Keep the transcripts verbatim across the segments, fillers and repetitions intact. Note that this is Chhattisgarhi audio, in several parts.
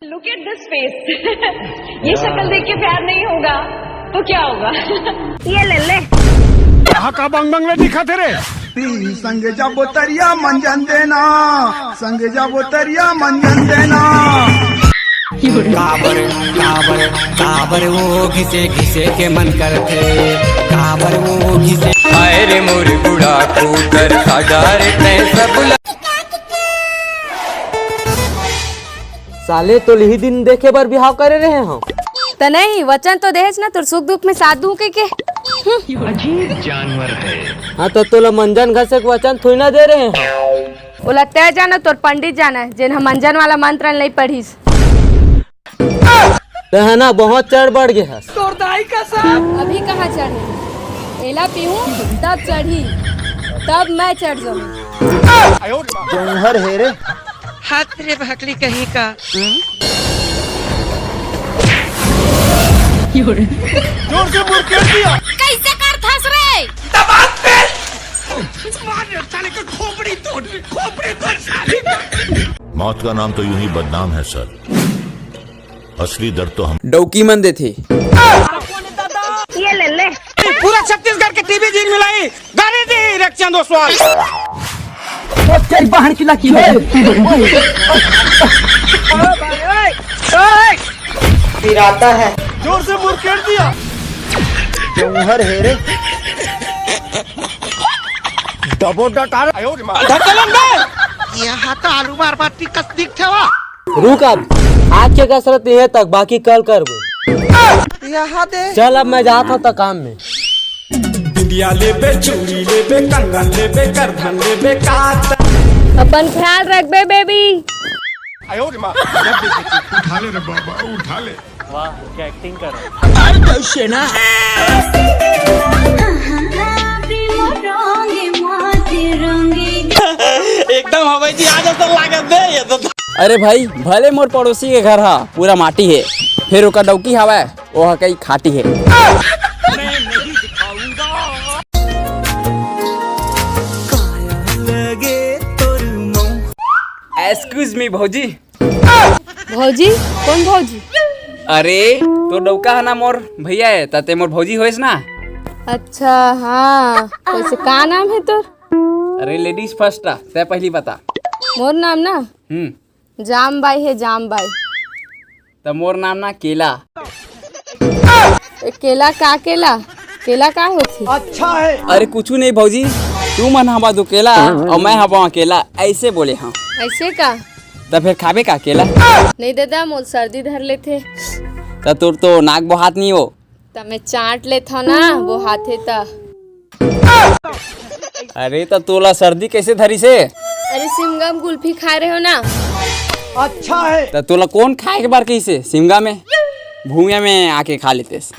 Look at this face. ये शक्ल देख के प्यार नहीं होगा तो क्या होगा? ये ले ले। कहाँ का बंग बंग दिखा तेरे? संग जाबो तरिया मंजन देना, संग जाबो तरिया मंजन देना। काबर काबर काबर वो घिसे घिसे के मन करथे। काबर वो घिसे हाय रे मोर बुढ़ा पूतर साजार तै सब ल- साले तो लिही दिन देखे बर बिहाव करे रहे हो। त नहीं, वचन तो देहेच ना, तोर सुख दुख में साथ दूं के के। अजीब जानवर है। हाँ, तो तोला मंजन घसे के वचन थोड़ी ना दे रहे हो। ओला तय जाना, तोर पंडित जाना है, जेन ह मंजन वाला मंत्र नहीं पढ़िस। ते है ना, बहुत चढ़ बढ़ गए हस। अभी कहाँ चढ़े? एला पीहूं, तब चढ़ी, तब मैं चढ़ जाऊं। जौहर हे रे। हाथ रे भकली कहीं का। जोर से मुड़ के दिया। कैसे कर थस रे? दबा दे। मार साले को खोपड़ी तोड़, खोपड़ी तोड़ साले। मौत का नाम तो यूं ही बदनाम है सर, असली दर्द तो हम डौकी मन देथे। ये ले ले। पूरा छत्तीसगढ़ के टीवी जीन मिलाई। गाड़ी दी रक्षण दो सौ। तेरी बहन की लकी है। पिराता है। जोर से मुड़ के दिया। जौहर हे रे। डबो डकार। धकलन बे। यहाँ तो आलू मार बाटी कस दिख ठेवा। रुक अब, आज के कसरत ये तक, बाकी कल करबो। यहाँ दे। चल अब मैं जात हूँ त काम में। बिंदिया लेबे, चूड़ी लेबे, कंगन लेबे, करधन लेबे, का त- अपन ख्याल रखबे बेबी। उठा ले रे बाबा, उठा ले। वाह, क्या एक्टिंग कर रहे हैं। एकदम हवाई जी आज तो लागत दे ये तो। अरे भाई, भले मोर पड़ोसी के घर हा पूरा माटी है, फिर ओकर डौकी हवय, वो हा कई खाटी है। Excuse me भौजी। भौजी? कौन भौजी? अरे, तोर डौका है ना मोर भैया है, त ते मोर भौजी होइस ना। अच्छा, हाँ, वैसे का नाम है तोर? अरे, लेडीज फर्स्ट आ, तै पहली बता। मोर नाम ना हम्म। जाम बाई है, जाम बाई। त मोर नाम ना केला। ए, केला का केला? केला का होथे? अच्छा है। अरे कुछ नहीं भौजी, तू मन हवा दो केला और मैं हवा अकेला, ऐसे बोले हाँ। ऐसे का? त फिर खाबे का केला? नहीं दादा, मोर सर्दी धर लेथे। त तोर तो नाक बोहात नहीं हो। त मैं चाट लेथव ना, बोहाथे त। अरे त तोला सर्दी कैसे धरिस हे? अरे सिमगा में गुल्फी खाए रहे हो ना। अच्छा है। त तोला कौन खाए के बार कहिस हे सिमगा में? भुइयां में आके खा लेतेस।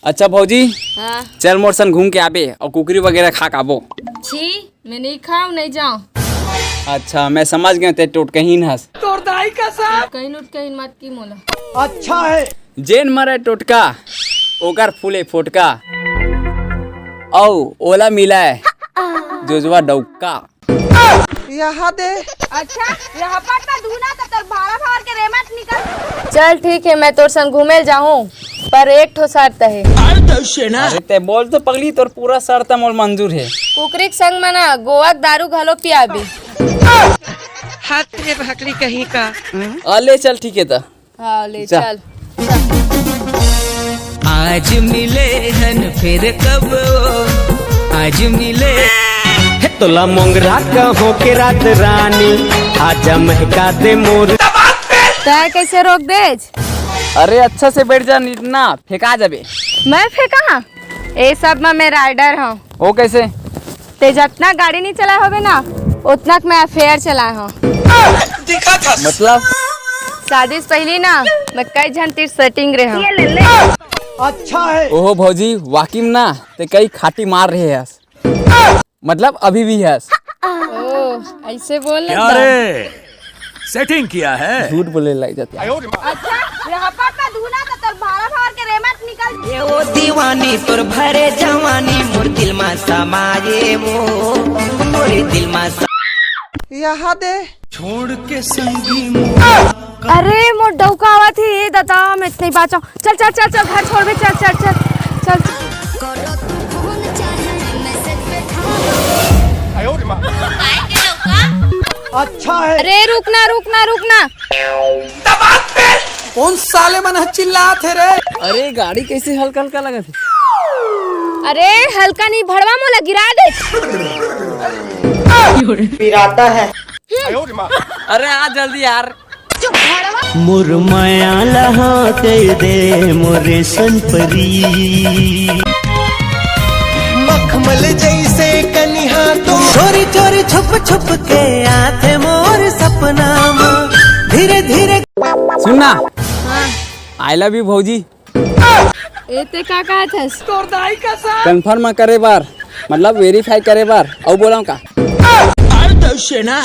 अच्छा भौजी, हाँ। चल मोर सन घूम के आबे और कुकरी वगैरह खा के आबो। छी, मैं नहीं खाऊं, नहीं जाऊं। अच्छा, मैं समझ गया, ते टोटकहीन हस। तोर दाई का साथ। कहीं उठ कहीं मत की मोला। अच्छा है। जेन मरे टोटका, ओकर फूले फोटका, औ ओला मिलाए जोजवा डौका। यहाँ दे। अच्छा, यहाँ पर ना धूना तो तोर भारा भार के रेमट निकल। चल ठीक है, मैं तोर संग घूमे ल जाहूँ, पर एक ठो शर्त है। अरे ते बोल तो पगली, तोर पूरा शर्त मोल मंजूर है। कुकरी के संग में ना गोवा के दारू घलो पियाबे। हाथ रे भकली कहीं का। आ, ले चल, ठीक है त। हाँ, ले जा। चल। आज मिले हन फिर कब, आज मिले। हे तोला मोंगरा कहो के रात रानी, आजा महका दे मोर। तै कैसे रोक देच? अरे अच्छा से बैठ जा, नहीं ना फेंका जाबे। मैं फेंका? ए सब में मैं राइडर हूँ। वो कैसे? ते जतना गाड़ी नहीं चलाए होबे ना, उतना के मैं अफेयर चलाए हूँ। मतलब? शादी से पहली ना, मैं कई झन तीर सेटिंग रहे हूँ। अच्छा है। ओहो भौजी, वाकई में ना, ते कई खाटी मार रहे हस। मतलब अभी भी हस। ओ, ऐसे बोल क्या रे? सेटिंग किया है? झूठ बोले लग जाते हैं। अच्छा, यहाँ पर ना धूना तो तोर भारा भार के रेमट निकल। ये वो दीवानी तोर भरे जवानी, मोर दिल मा समाये वो, मोर दिल मा स- यहाँ दे। छोड़ के संगी मोर। अरे मोर डौका आवत हे, ए दादा, मैं इतने बाँचव। चल चल चल चल, घर छोड़बे, चल चल चल चल। अच्छा है। अरे रुक ना, रुक ना, रुक ना। कौन साले मन ह चिल्लात हे रे? अरे गाड़ी कैसे हल्का हल्का लगत हे? अरे हल्का नहीं, भड़वा मोला गिरा दे। पिराता है। अरे आ जल्दी यार। मोर माया लहा दे दे मोरे सन परी। मखमल जैसे कनिहा तू। चोरी चोरी छुप छुप के आथे मोर सपना मा। धीरे धीरे। सुन ना, आई लव यू भौजी। ए ते का कहत हस? कंफर्म करे बार, मतलब वेरीफाई करे बार, अउ बोला का?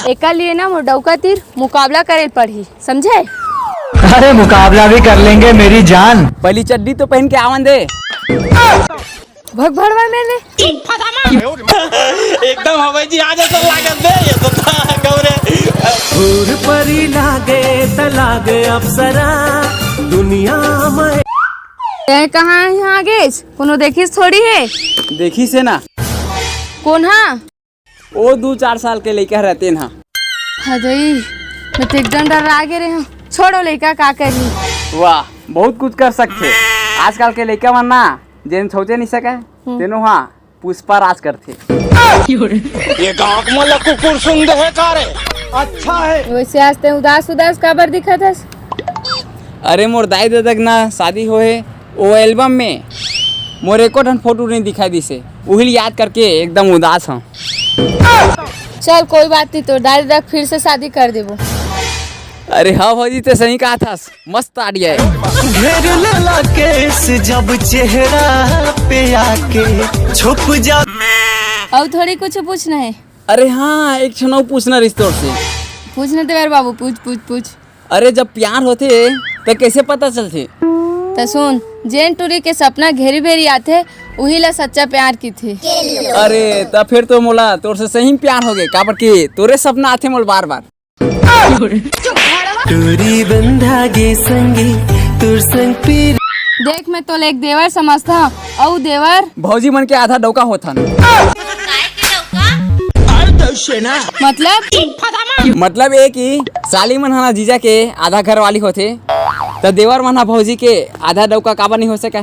एकर लिए ना मोर डौका तीर मुकाबला करे पड़ही, समझे? अरे मुकाबला भी कर लेंगे मेरी जान। पहली चड्डी तो पहन के आवन दे। भग भड़वा में ले। एकदम हवाई जहाज ऐसा लागत दे ये तो था गौरे। दूर परी लागे त लागे अप्सरा दुनिया में। ए कहाँ यहाँ गेस? कोनो देखिस थोड़ी है। देखिस हे ना। कोन हा? ओ दू चार साल के लइका रहते ना। हदई, मैं तो एकदम डर्रा गे रहे हूँ। छोड़ो लइका का करही। वाह, बहुत कुछ कर सकथे। आजकल के लइका मन ना, जेन सोचे नहीं सके, तेनो हा पुष्पा राज करथे। ये गांव में कुकुर सुन दे है का रे? अच्छा है। वैसे आज ते उदास उदास काबर दिखत हस? अरे मोर दाई ददा के ना शादी होहे, ओ एल्बम में मोर एको ठन फोटो नहीं दिखाई दिसे, उहिल याद करके एकदम उदास हूँ। चल कोई बात नहीं, तो दाई ददा फिर से शादी कर देबो। अरे हाँ भौजी, ते सही कहा था, मस्त आइडिया है। घेर लेला केस जब चेहरा पे आके छुप जा। और थोड़ी कुछ पूछना है? अरे हाँ, एक छनौ पूछना रिस तोर से। पूछ ना देवर बाबू, पूछ पूछ पूछ। अरे जब प्यार होथे त कैसे पता चलथे? त सुन, जेन टूरी के सपना घेरी बेरी आथे, उही ला सच्चा प्यार किथे। अरे त फिर तो मोला तोर से सही में प्यार हो गए, काबर कि तोरे सपना आथे मोल बार बार। टूरी बंधा गे संगी तोर संग पीर। देख, मैं तोला एक देवर समझता हूँ, अउ देवर भौजी मन के आधा डौका होथन। मतलब मतलब ये कि साली मन ह ना जीजा के आधा घर वाली होथे, त देवर मन ह भौजी के आधा डौका काबर नहीं हो सके?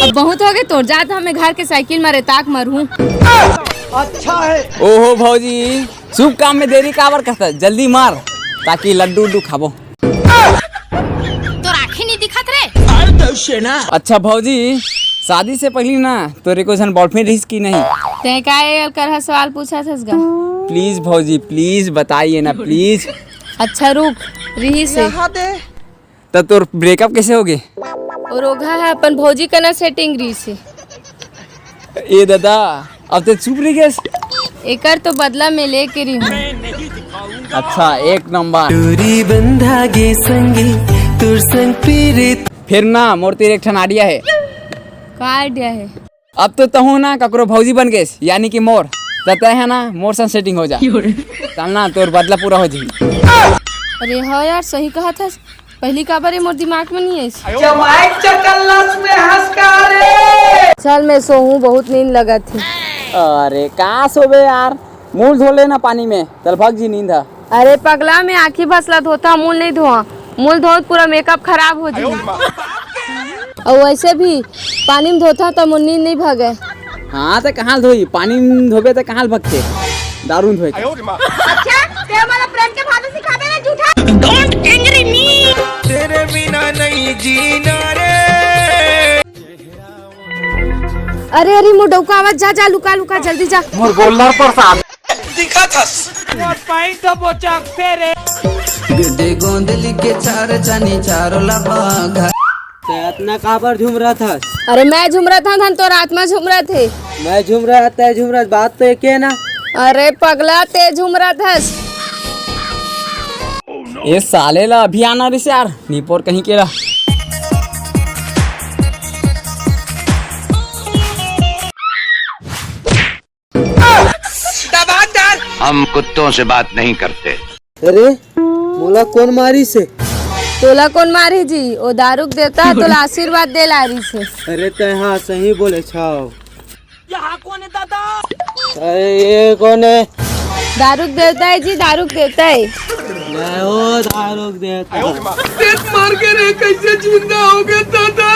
अब बहुत हो गए तोर, जात हमें घर के साइकिल मारे ताक मरहूँ। अच्छा है। ओहो भौजी, शुभ काम में देरी काबर करता, जल्दी मार ताकि लड्डू उड्डू खाबो। तोर आँखी नहीं दिखत रे। अच्छा भौजी, शादी से पहली ना तोरे को झन बॉयफ्रेंड रहिस कि नहीं? ते का ये कर सवाल पूछा थस गा? प्लीज भौजी, प्लीज बताइए ना प्लीज। अच्छा रुक, रहिस हे। यहाँ दे। त तोर ब्रेकअप कैसे हो गए? और ओघा है अपन भौजी कना सेटिंग रहिस हे। ए दादा, अब ते चुप रह गए। एकर तो बदला में लेके रही हूँ। अच्छा, एक नंबर। टूरी बंधा गे संगी तोर संग पीर। फिर ना मोर तीर एक ठन आइडिया है। का आइडिया है? अब तो तहूँ ना ककरो भौजी बन गेस, यानी कि मोर। त तय है ना मोर संग सेटिंग हो जा, तब ना तोर बदला पूरा हो जाही। अरे हाँ यार, सही कहा था। पहली काबर ये मोर दिमाग में नहीं आई। जमाई चकल्लस में हंस का रे। चल मैं सोहूँ, बहुत नींद लगत है। अरे का सोबे यार, मुंह धो लेना पानी में, तल भग जी नींद है। अरे पगला, मैं आँखी भसला धोता, मुंह नहीं धोआ। मुंह धोत पूरा मेकअप खराब हो जाए। और वैसे भी पानी में धोता तो मुंह नींद नहीं भगे। हाँ तो कहाँ धोई, पानी में धोबे तो कहाँ भगते, दारू में धोए के। अच्छा, ते हमारा प्रेम के भाषा सिखाबे ना झूठा। Don't angry me। तेरे बिना नहीं जीना रे। अरे अरे मोर डौका आवत, जा जा लुका लुका जल्दी जा। मोर गोल्लर प्रसाद। दिखा था। पाइन तो बोचकते रे। गिड्डी गोंदली के चार चनी चारों लबा घर। इतना काबर झूम रहा था? अरे मैं झूम रहा था धन, तोर आत्मा झूम रहा थे। मैं झूम रहा, तय झूम रहा, बात तो एक है ना। अरे पगला, ते झूम रहा थस। ये साले ला अभी आना रिस यार, निपोर कहीं के ला। दबा डाल। हम कुत्तों से बात नहीं करते। अरे, मोला कोन मारिस हे? तोला कोन मारी जी? ओ दारू के देवता ह तोला आशीर्वाद दे ला रिस हे। अरे, तैं हा सही बोले छव। अरे, ये कोन हे? दारू के देवता हे जी, दारू के देवता हे। मैं हो दारू के देवता। पेट मार के रे, कैसे जिंदा हो गया दादा?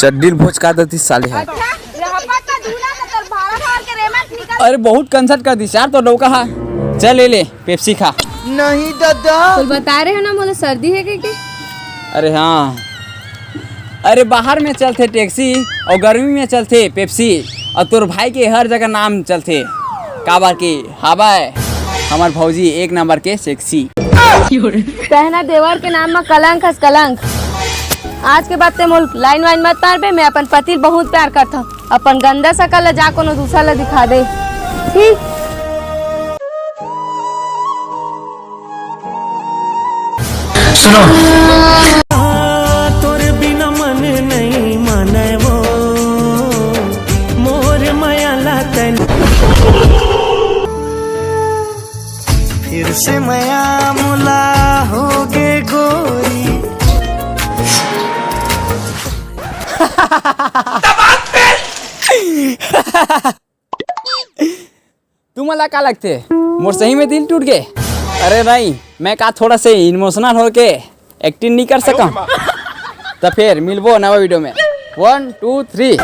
चड्डी ल भोचका देती साले हा। अच्छा, रहपा का दूल्हा का तोर भाड़ा भाड़ के रेमत निकल। अरे बहुत कंसर्ट कर दिस यार तो डौका हा। चल ले ले पेप्सी खा। नहीं दादा। कुल बता रहे हो ना मोला सर्दी हे के, के? अरे हाँ, अरे बाहर में चलथे टैक्सी और गर्मी में चलथे पेप्सी और तोर भाई के हर जगह नाम चलथे काबर के हावय हमर भौजी एक नंबर के सेक्सी। कहना देवर के नाम म कलंक हस कलंक। आज के बाद ते मोल लाइन वाइन मत मारबे, मैं अपन पति ल बहुत प्यार करथव। अपन गंदा शकल ल जा कोनो दूसरा ल दिखा दे। ठीक। सुनो। तोर बिना मन नहीं माने वो, मोर मया ला तन। फिर से मया मुला हो गे गोरी। तुमन ला का लगथे, मोर सही में दिल टूट गे? अरे नहीं, मैं का थोड़ा से इमोशनल होके एक्टिंग नहीं कर सकंव? त फिर मिलबो नवा वीडियो में। One, two, three।